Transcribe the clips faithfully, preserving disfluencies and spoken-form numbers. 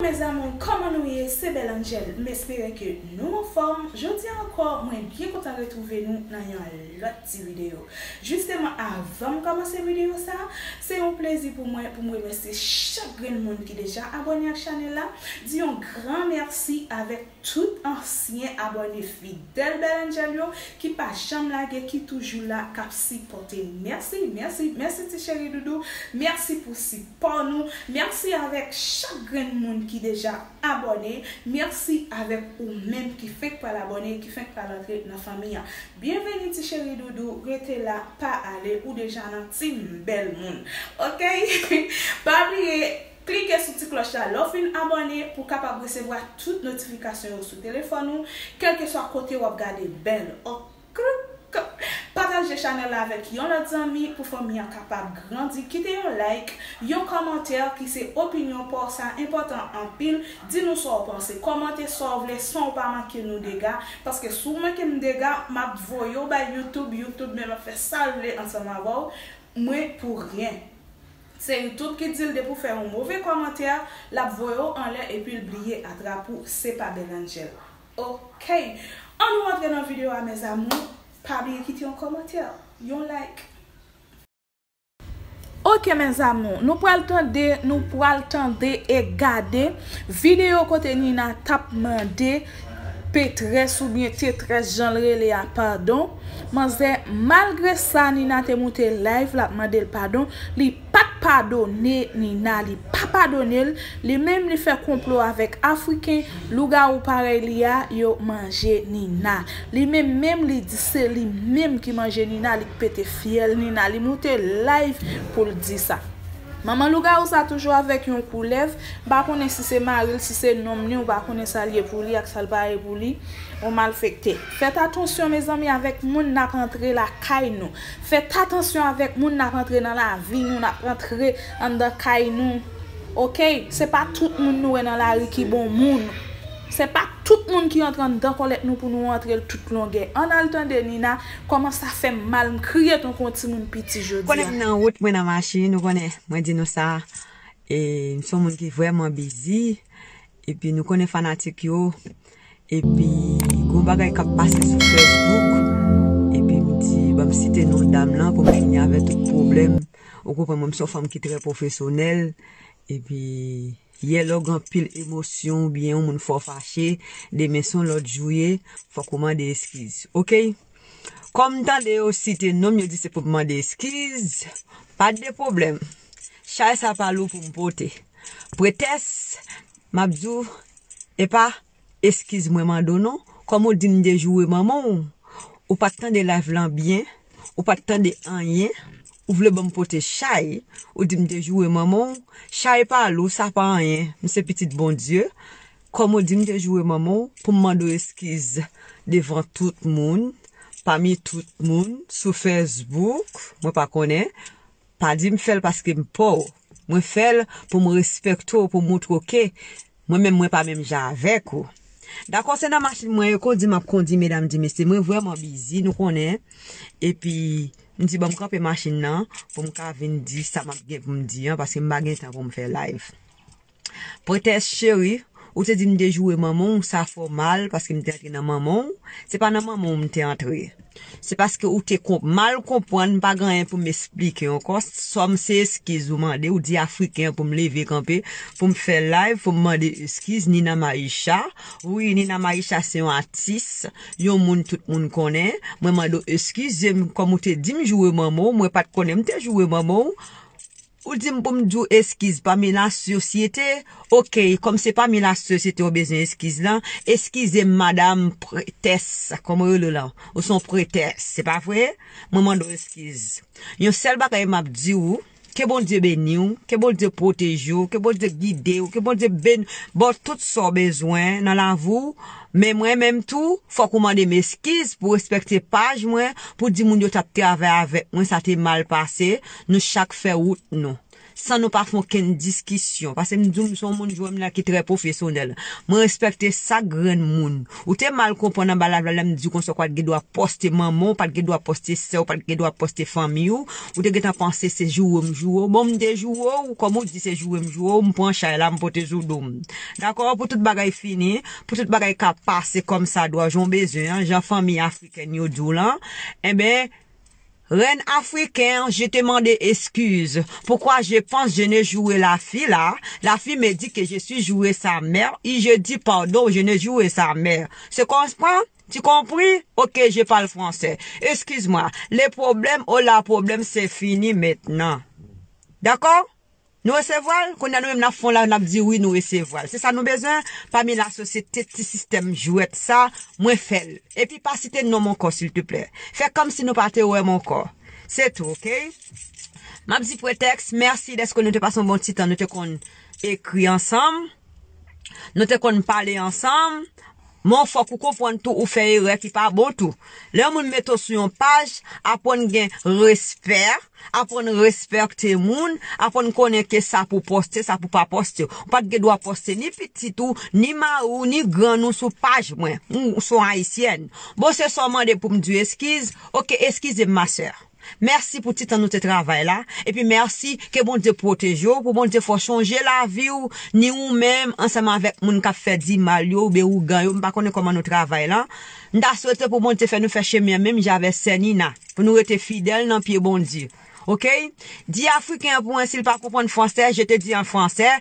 Mes amours, kòman nou ye? Se Belle Angel. M espere ke nou anfòm. Jodi a ankò, mwen byen kontan retwouve nou nan yon lòt ti videyo. Jisteman, avan m kòmanse videyo sa, se yon plezi pou mwen pou m remèsye chak grenn moun ki deja abòne ak chanèl la. Di yon gran mèsi avèk tout ansyen abòne fidèl Belle Angel yo ki pa janm lage, ki toujou la, k ap sipòte m. Mèsi, mèsi, mèsi ti cheri doudou. Mèsi pou sipò nou. Mèsi avèk chak grenn moun ki deja abòne. Mèsi avèk ou menm ki fenk pral abòne, ki fenk pral antre nan fanmi an. Byenveni ti cheri doudou, rete la, pa ale, ou deja nan team bèl moun. Oke? Pa bliye, klike sou ti klòch la lè w fin abòne pou w kapab resevwa tout notifikasyon yo sou telefòn ou, kèlkeswa kote w ap gade bèl. Oke? Pataje chanèl la avèk yon lòt zanmi pou fanmi an kapab grandi. Kite yon like, yon kòmantè ki se opinyon pa w, sa enpòtan anpil. Di nou sa w panse, kòmante sa w vle san w pa manke nou dega, paske si w manke m dega, m ap voye w bay YouTube, YouTube menm ap fè sa l vle ansanm avè w. Mwen pou ryen. Se YouTube ki di l depi w fè yon move kòmantè, l ap voye w anlè epi l bliye atrap ou, se pa Belle Angel. Oke, ann nou rantre nan videyo a mes amours. Pa bliye kite yon kòmantè, yon like. Oke mes amours, nou pral tande, nou pral tande e gade videyo kote Nina t ap mande Petrès oubyen Tetrès jan l rele a padon. Manzè, malgre sa, Nina te moute live, l ap mande l padon. Li pa t padone Nina, li pa padone l. Li menm li fè konplo avèk Afriken, lougawou parèy li a, yo manje Nina. Li menm menm li di se li menm ki manje Nina, li k pete fyèl Nina, li moute live pou l di sa. Manman lougawou sa toujou avèk yon koulèv, m pa konnen si se mari l, si se nonm li, ou pa konnen sa l ye pou li ak sa l pa ye pou li, yon malfekte. Fèt atansyon mezanmi avèk moun n ap antre lakay nou. Fèt atansyon avèk moun n ap antre nan lavi nou, n ap antre anndan kay nou. Oke? Se pa tout moun nou wè nan lari ki bon moun. Se pa tout moun ki antre anndan kòlèt nou pou nou antre l tout longè. Ann al tande Nina, kòman sa fè m mal, m kriye tankou yon timoun piti jodi a. Konnen m nan wout, mwen nan machin, ou konnen, mwen di nou sa. E m se yon moun ki vrèman bizi. Epi nou konnen fanatik yo. Epi gon bagay k ap pase sou Facebook. Epi m di, ban m site non dam lan pou m fini avè tout pwoblèm. Ou konprann mwen, m se yon fanm ki trè pwofesyonèl. Epi yè lè w gen anpil emosyon oubyen yon moun fè w fache, demen se yon lòt jou ye, fòk ou mande eskiz. Oke? Kòm m tande yo site non m, yo di se pou m mande eskiz, pa t de pwoblèm. Chay sa pa lou pou m pote. Pretès, m ap di w, epa eskiz mwen mande w non. Kòm ou di m dejoure manman w, ou pa t tande live lan byen, ou pa t tande anyen, ou vle ban m pote chay, ou di m dejoure manman w, chay pa lou, sa pa anyen, m se pitit Bondye. Kòm ou di m dejoure manman w, pou m mande w eskiz devan tout moun, pami tout moun, sou Facebook, mwen pa konnen, pa di m fè l paske m pa w. Mwen fè l pou m respekte w, pou m montre w ke mwen menm mwen pa menm jan avèk ou. Dakò, se nan machin mwen ye, kondi m ap kondi, medam di mesye, mwen vrèman bizi, nou konnen. Epi, m di ban m kanpe machin nan pou m ka vin di sa m ap gen pou m di an, paske m pa gen tan pou m fè live. Pretès cheri, ou te di m dejoure manman w, sa fè w mal paske m te antre nan manman w. Se pa nan manman w m te antre. Se paske ou te konp-, mal konprann, m pa gen anyen pou m esplike ankò. Sòm se eskiz ou mande, ou di Afriken an pou m leve kanpe, pou m fè live, pou m mande eskiz Nina Maisha. Wi, Nina Maisha se yon atis, yon moun tout moun konnen. Mwen mande w eskize m, kòm ou te di m joure manman w, mwen pa t konnen m te joure manman w. Ou di m pou m di w eskiz pami lasosyete. Oke, kòm se pami lasosyete w bezwen eskiz lan, eskize m, madam Pretès, kòman yo rele w lan? Ou se yon pretès, se pa vre? Mwen mande w eskiz. Yon sèl bagay m ap di w, ke Bondye beni w, ke Bondye pwoteje w, ke Bondye gide w, ke Bondye beni, ba w tout sa w bezwen nan lavi w. Men mwen menm tou, fòk ou mande m eskiz pou respekte paj mwen, pou di moun yo t ap travay avèk mwen, sa te mal pase. Nou chak fè wout nou. san nou pa fè okenn diskisyon. Paske m di w, m se yon moun, jwe m la ki trè pwofesyonèl. Mwen respekte sa grenn moun. Ou te mal konprann anba live la, lè m di w konsa w pa t gen dwa poste manman w, w pa t gen dwa poste sè w, w pa t gen dwa poste fanmi w. Ou te gentan panse se joure m joure w. Bon, m te joure w, kòm ou di se joure m joure w, m pran chay la, m pote sou do m. Dakò, pou tout bagay fini, pou tout bagay ka pase kòm sa dwa, jan w bezwen an, jan fanmi afrikèn yo di w lan, enben, Reine africaine, je te demande excuse. Pourquoi je pense je ne jouerai la fille là? La fille me dit que je suis jouer sa mère. Et je dis pardon, je ne jouerai sa mère. C'est comprends? Tu compris? Ok, je parle français. Excuse-moi. Le problème, oh la problème, c'est fini maintenant. D'accord? Nou resevwa l, kounye a nou menm n ap fè yon live, n ap di wi, nou resevwa l. Se sa nou bezwen pami lasosyete ti sistèm jwèt sa, mwen fè l. Epi pa site non m ankò, silteplè. Fè kòmsi nou pa te wè m ankò. Se tou, oke? M ap di Pretèks, mèsi dèske nou te pase yon bon ti tan, nou te konn ekri ansanm, nou te konn pale ansanm. Men fòk ou konprann tou, ou fè erè ki pa bon tou. Lè yon moun mete w sou yon paj, aprann gen respè, aprann respekte moun, aprann konnen ke sa pou poste, sa pou pa poste. Ou pa t gen dwa poste ni pitit ou, ni mari w, ni grann ou sou paj mwen. Ou, ou se yon ayisyèn. Bon, se sa w mande pou m di w eskiz? Oke, eskize m, ma sè. Mèsi pou ti tan nou te travay la. Epi mèsi, ke Bondye pwoteje w, pou Bondye fè w chanje lavi w, ni ou menm, ansanm avèk moun k ap fè di mal yo, oubyen ougan yo. M pa konnen kòman nou travay la. M ta swete pou Bondye fè nou fè chemen an menm jan avèk sè Nina, pou nou rete fidèl nan pye Bondye. Oke? Di Afriken an pou mwen, si l pa konprann fransè, je te di an fransè,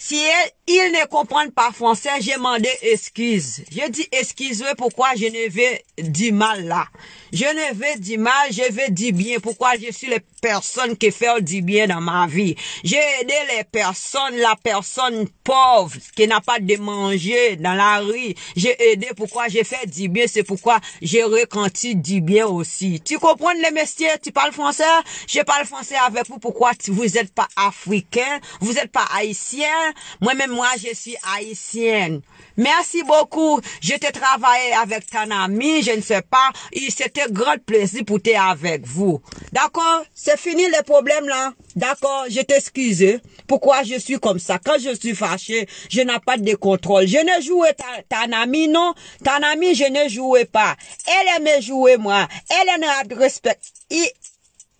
si e- il ne comprend pas français, je demande excuse. Je dis excusez pourquoi je ne veux du mal là. Je ne veux du mal, je veux du bien. Pourquoi je suis les personnes qui font du bien dans ma vie? J'ai aidé les personnes, la personne pauvre qui n'a pas de manger dans la rue. J'ai aidé pourquoi j'ai fait du bien, c'est pourquoi j'ai ressenti du bien aussi. Tu comprends le métier? Tu parles français? Je parle français avec vous. Pourquoi tu- vous êtes pas africain? Vous êtes pas haïtien? Moi-même, moi, je suis haïtienne. Merci beaucoup. Je te travaille avec ton ami, je ne sais pas. Il c'était grand plaisir pour te avec vous. D'accord? C'est fini le problème là. D'accord, je t'excuse. Pourquoi je suis comme ça? Quand je suis fâché, je n'ai pas de contrôle. Je ne jouerai ta, ton ami, non. Ton ami, je ne jouerai pas. Elle me jouait moi. Elle n'a de respect. Il-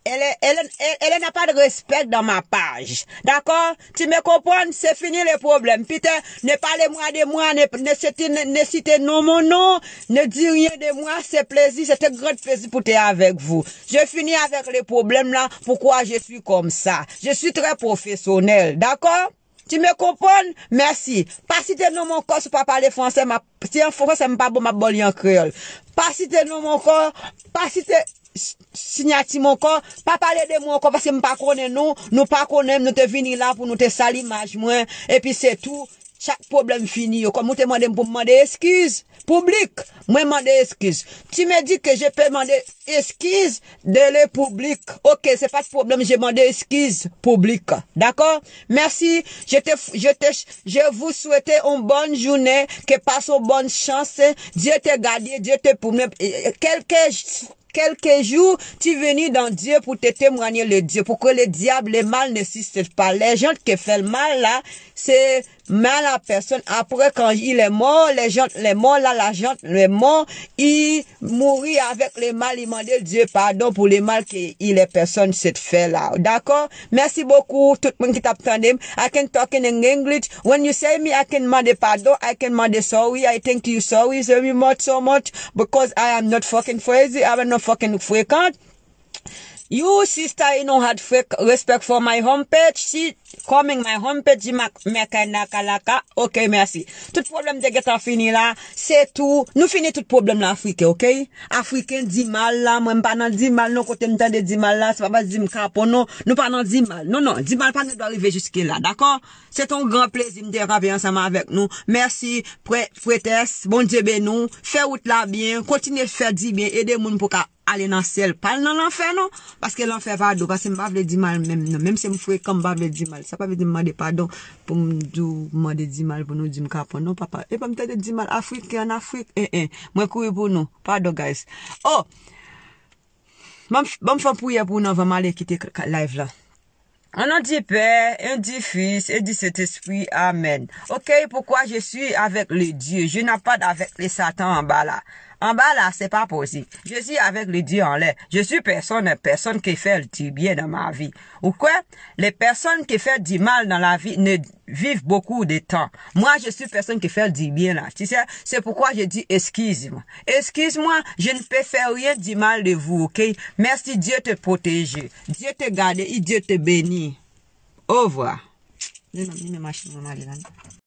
Elle, elle, elle, elle n'a pas de respect dans ma page. D'accord? Tu me comprends? C'est fini le problème. Peter, ne parlez-moi de moi, ne, ne citez, ne, ne citez non mon nom, ne dis rien de moi. C'est plaisir, c'est un grand plaisir pour être avec vous. Je finis avec le problème là. Pourquoi je suis comme ça? Je suis très professionnel. D'accord? Tu me comprends? Merci. Pa site non m ankò si w pa pale fransè, m ap, si an fransè m pa bon, m ap ba w li an kreyòl. Pa site non m ankò, pa site s- siyati m ankò, pa pale de mwen ankò paske m pa konnen nou, nou pa konnen m, nou te vini la pou nou te sal imaj mwen, epi se tou, chak pwoblèm fini yo. Kòm ou te mande m pou m mande eskiz piblik, mwen mande eskiz. Tu me dis que je peux demander excuse de le public. Ok, c'est pas de problème, je demande excuse public. D'accord? Merci. Je te, je te, je vous souhaite une bonne journée, que passe une bonne chance. Dieu te garde, Dieu te promet. Quelque, quelques jours, tu venus dans Dieu pour te témoigner le Dieu, pour que le diable, le mal ne succède pas. Les gens qui font le mal là, c'est mal à personne. Après, quand il est mort, les gens, les morts là, la gente, les morts, ils mourent avec le mal, ils demandent Dieu pardon pour le mal que il est personne cette fait là. D'accord? Merci beaucoup, tout le monde qui t'a entendu. I can talk in English. When you say me, I can demand pardon. I can demand sorry. I thank you sorry very much, so much, because I am not fucking crazy. I am not fucking frequent. You sister, you know had fake respect for my homepage. She coming my homepage, you make, make a naka laka. Ok, mèsi. Tout pwoblèm te gentan fini la. Se tou. Nou fini tout pwoblèm la, Afriken, ok? Afriken di mal la, mwen m pa nan di mal non, kote m tande di mal la, se pa pa di m kapon non. Nou pa nan di mal. Non, non, di mal pa gen dwa rive jiske la, dakò? Se te yon gran plezi m te kanpe ansanm avèk nou. Mèsi, Pre- Pretès. Bondye beni w. Fè wout la byen. Kontinye fè di byen. Ede moun pou ka ale nan syèl. Pa al nan lanfè non. Paske lanfè pa dou. Paske m pa vle di mal menm non. Menm si m frekan, m pa vle di mal. Sa pa vle di m mande padon pou m di w mande di mal pou nou di m kapon non, papa. E pa m tande di mal Afriken an Afrik. En, en. Mwen kouri pou nou. Padon, guys. Oh! Ban m, ban m fè yon priyè pou nou anvan m ale kite k- k- live la. Au nom du Père, et du Fils, et du Saint-Esprit. Amen. Ok, pourquoi je suis avec le Dieu? Je n'ai pas avec le Satan en bas là. En bas là, c'est pas possible. Je suis avec le Dieu en l'air. Je suis personne, personne qui fait du bien dans ma vie. Ou quoi? Les personnes qui font du mal dans la vie ne vivent beaucoup de temps. Moi, je suis personne qui fait du bien là. Tu sais, c'est pourquoi je dis excuse-moi. Excuse-moi, je ne peux faire rien du mal de vous, ok? Merci, Dieu te protège. Dieu te garde et Dieu te bénit. Au revoir. Li menm, li menm mache, mwen ale la.